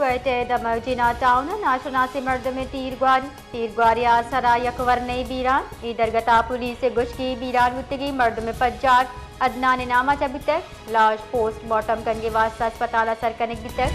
کوئٹہ ءِ دمگ جناح ٹاؤن ءَ ناشناسیں مردمے تیرگواری، تیرگواری ءِ آسر ءَ یک ورنائے بیران۔ اے درگت ءَ پولیس ءِ گوشگ ءَ بیران بوتگیں مردم ءِ پجار عدنان ءِ نام ءَ چہ بوتگ۔ لاش پوسٹ مارٹم کنگ ءِ واستہ ہسپتال ءَ سر کنگ بیتگ۔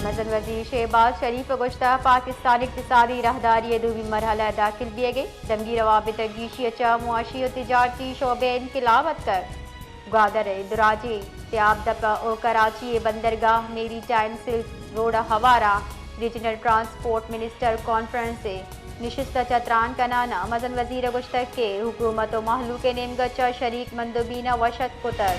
مزن وزیر شہباز شریف ءَ گوشتگ پاکستان اقتصادی راہداری ءِ دومی مرحلہ ءَ داخل بیگ ءَ، دمگی روابط ءِ گیشی ءَ چہ معاشی ءُ تجارتی شعبہ ءَ انقلاب اتکگ۔ گوادر ءِ دراجیں سیاب دپ ءُ کراچی ءِ بندرگاہ میری ٹائم سلک روڈ ءِ ہوار ءَ ریجنل ٹرانسپورٹ منسٹر کانفرنس ءِ نشست ءَ چہ تران کنان ءَ مزن وزیر ءَ گوشتگ کہ حکومت ءُ مہلوک ءِ نیمگ ءَ چہ شریک مندوبین ءَ وش اتک کتگ۔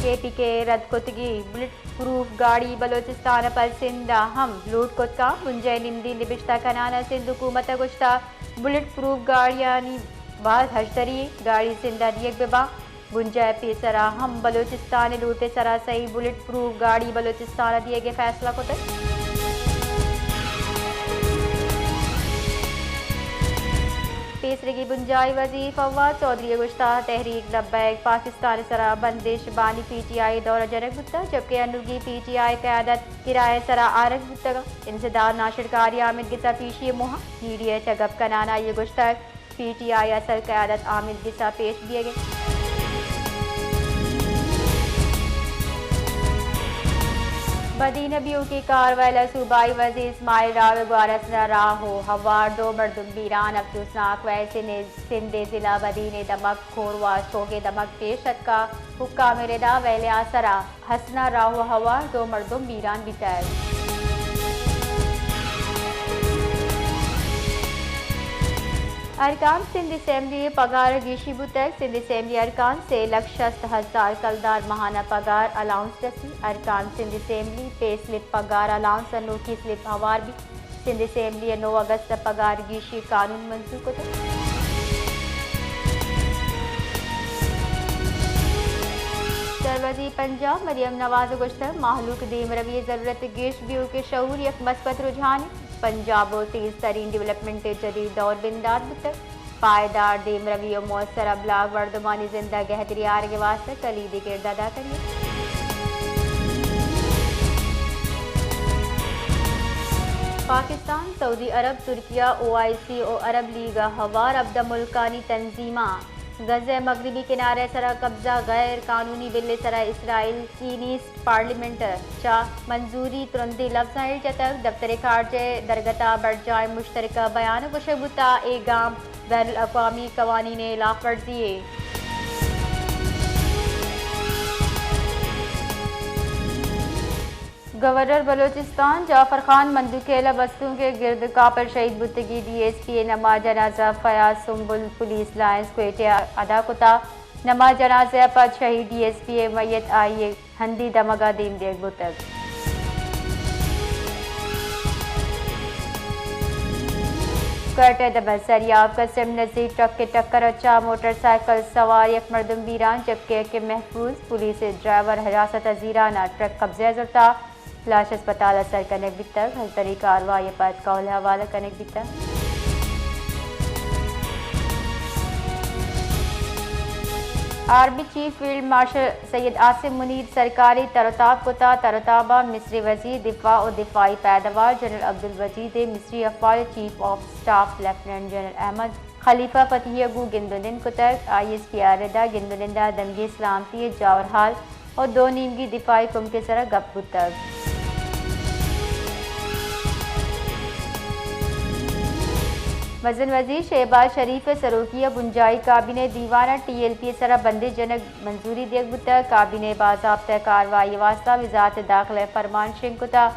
کے پی کے ءِ رد کتگیں بلٹ پروف گاڑی بلوچستان ءَ پہ سندھ ءَ ہم لوٹ کت کنت۔ بنجاہی نمدی نبشتہ کنان ءَ سندھ حکومت ءَ گوشتگ بلٹ پروف گاڑیانی باز ہژدری اِنت، گاڑی سندھ ءَ دیگ بہ بنت۔ بنجاہ ءَ پیسر ءَ ہم بلوچستان ءِ لوٹ ءِ سرا سئیں بلٹ پروف گاڑی بلوچستان ءَ دیگ ءِ فیصلہ کتگ۔ پیسریگیں بنجاہی وزیر فواد چوہدری ءَ گوشتگ تحریک لبیک پاکستان ءِ سرا بندش بانی پی ٹی آئی ءِ دور ءَ جنگ بوتگ، جبکہ انوگیں پی ٹی آئی ءِ قیادت کرایہ ءِ سرا آرگ بوتگ۔ انسداد ناشرکاری ءِ آمدگس ءَ پیشی ءِ موہ ءَ میڈیا ءَ چہ گپ کنان ءَ آئی ءَ گوشتگ پی ٹی آئی ءِ اصل قیادت آمدگس ءَ پیش بیگ ءَ اِنت۔ بدین ءَ بیوکیں کاروائل ءَ صوبائی وزیر اسماعیل راؤ ءِ گوار ہسنا راہ ءُ ہوار دو مردم بیران۔ افسوسناک ویل سندھ ءِ ضلع بدین ءِ دمگ کھورواس کوہ ءِ دمگ پیش اتکگ، حکام ءِ ردا ویل ءِ آسرا ہسنا راہ ءُ ہوار دو مردم بیران بیتگ۔ ارکان سندھ اسمبلی ءِ پگار ءَ گیشی بوتگ، سندھ اسمبلی ارکان سے لکھ شست ہزار کلدار ماہانہ پگار الاؤنس رسی۔ ارکان سندھ اسمبلی پے سلپ پگار الاؤنس ءِ نوکی سلپ ہوار بیت۔ سندھ اسمبلی ءَ نو اگست ءَ پگار گیشی قانون منظور کتگ۔ سروزیر پنجاب مریم نواز ءَ گوشتگ مہلوک ءِ دیمروی ءِ ضرورت ءَ گیش بیوک ءِ شعور یک مثبت رجحانے۔ پنجاب ءَ تیز ترین ڈویلپمنٹ ءِ جدید دور بندات بوتگ۔ پائیدار دیمروی ءُ موثر ابلاغ مردمانی زند ءَ گہتری آرگ ءِ واستہ کلیدی کردار ادا کنگ ءَ اِنت۔ پاکستان، سعودی عرب، ترکیہ، او آئی سی ءُ عرب لیگ ءَ ہوار ہبدہ ملکانی تنظیماں غزہ ءِ مغربی کنارہ ءِ سرا قبضہ غیر قانونی بل ءِ سرا اسرائیل ءِ نیست پارلیمنٹ ءَ چہ منظوری ترندیں لبزاں ایر جتگ۔ دفتر خارجہ ءِ درگت ءَ برجاہیں مشترکہ بیان ءَ گوشگ بوتگ اے گام بین الاقوامی قوانین ءِ ہلاف ورزی یے۔ گورنر بلوچستان جعفر خان مندوخیل ءِ بستونک ءِ گرد ءَ کاپر شہید بوتگیں ڈی ایس پی ءِ نماز جنازہ فیاض سنبل پولیس لائنز کوئٹہ ءَ ادا کتگ۔ نماز جنازہ ءَ پد شہید ڈی ایس پی ءِ میت آئی ءِ ہندی دمگ ءَ دیم دیگ بوتگ۔ کوئٹہ ءِ دمگ سریاب کسٹم ءِ نزیک ٹرک ءِ ٹکر ءَ چہ موٹر سائیکل سوار یک مردم بیران، جبکہ یکے محفوظ۔ پولیس ءِ ڈرائیور حراست ءَ زیران ءَ ٹرک قبضہ ءَ زرتگ۔ لاش ہسپتال ءَ سر کنگ بیتگ، ہژدری کاروائی ءَ پد کہول ءِ حوالہ کنگ بیتگ۔ Army chief field marshal Syed عاصم منیر سرکاری تر ءُ تاب کتگ۔ تر ءُ تاب ءَ مصری وزیر دفاع ءُ دفاعی پیداوار جنرل عبدالمجید ءِ مصری افواج ءِ chief of staff lieutenant general Ahmed Khalifa Fathi ءَ گوں گند ءُ نند کتگ۔ آئی ایس پی آر ءِ ردا گند ءُ نند ءَ دمگی سلامتی ءِ جاورحال ءُ دو نیمگی دفاعی کمک ءِ سرا گپ بوتگ۔ مزن وزیر شہباز شریف ءِ سروکی ءَ بنجاہی کابینہ ءِ دیوان ءَ ٹی ایل پی ءِ سرا بندش جنگ منظوری دیگ بوتگ۔ کابینہ ءَ باضابطہ کاروائی ءِ واستہ وزارت داخلہ ءِ فرمان شنگ کتگ۔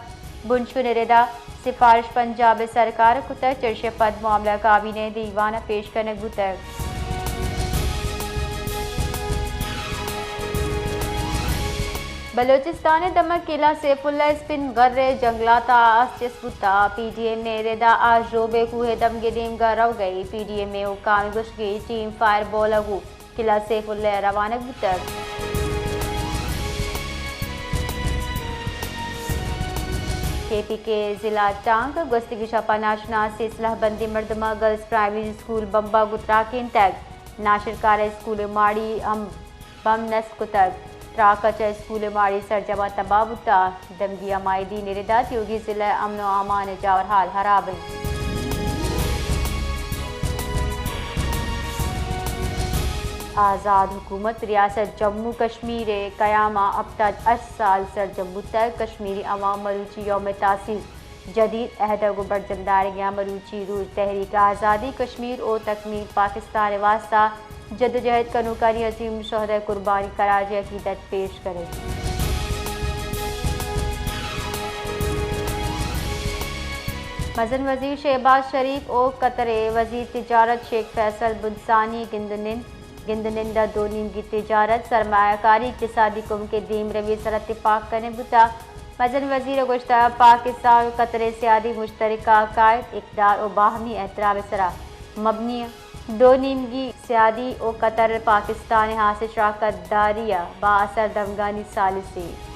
بنشون ءِ ردا سفارش پنجاب ءِ سرکار ءَ کتگ، چرش ءَ پد معاملہ کابینہ ءِ دیوان ءَ پیش کنگ بوتگ۔ بلوچستان ءِ دمگ قلعہ سیف اللہ ءِ اسپن غر ءِ جنگلات ءَ آس چست بوتگ۔ پی ڈی ایم اے ءِ ردا آس ژوب ءِ کوہ ءِ دمگ ءِ نیمگ ءَ روگ ءَ اِنت۔ پی ڈی ایم اے ءِ حکام ءِ گوشگ ءَ ٹیم فائر بال ءَ گوں قلعہ سیف اللہ ءَ روانگ بوتگ۔ کے پی کے ضلع ٹانک، گوستگیں شپ ءَ ناشناسیں سلاہ بندیں مردماں گرلز پرائمری اسکول بمب ءَ گوں تراکینتگ، ناشرکار ءِ اسکول ءِ ماڑی ہم بمب نصب کتگ، تراک ءَ چہ اسکول ءِ ماڑی سرجم ءَ تباہ بوتگ، دمگی ءَ ماہدین ءَ رد ءَ تیوگیں ضلع ءِ امن ءُ امان ءِ جاور حال ہراب انت۔ آزاد حکومت ریاست جموں کشمیر ءِ قیام ءَ ہپتاد ہشت سال سرجم بوتگ، کشمیری عوام مروچی یوم تاسیس جدید عہد ءَ گوں برجم دارگ ءَ، مروچی روچ تحریک آزادی کشمیر ءُ تکمیل پاکستان ءِ واستہ جدوجہد کنوکانی عظیم شہداء ءِ قربانی خراج عقیدت پیش کنگ۔ مزن وزیر شہباز شریف ءُ قطر ءِ وزیر تجارت شیخ فیصل بن ثانی ءِ گند ءُ نند۔ گند ءُ نند ءَ دو نیمگی تجارت، سرمایہ کاری، اقتصادی کمک ءِ دیمروی ءِ سر ءَ تپاک کنگ بوتگ۔ مزن وزیر ءَ گوشتگ، پاکستان ءُ قطر ءِ سیادی مشترکہ عقائد، اقدار ءُ باہمی احترام ءِ سر ءَ مبنی انت۔ دو نیمگی سیادی ءُ قطر پاکستان ءِ ہاسیں شراکت داری ءِ بااثر دمگانی ثالثیں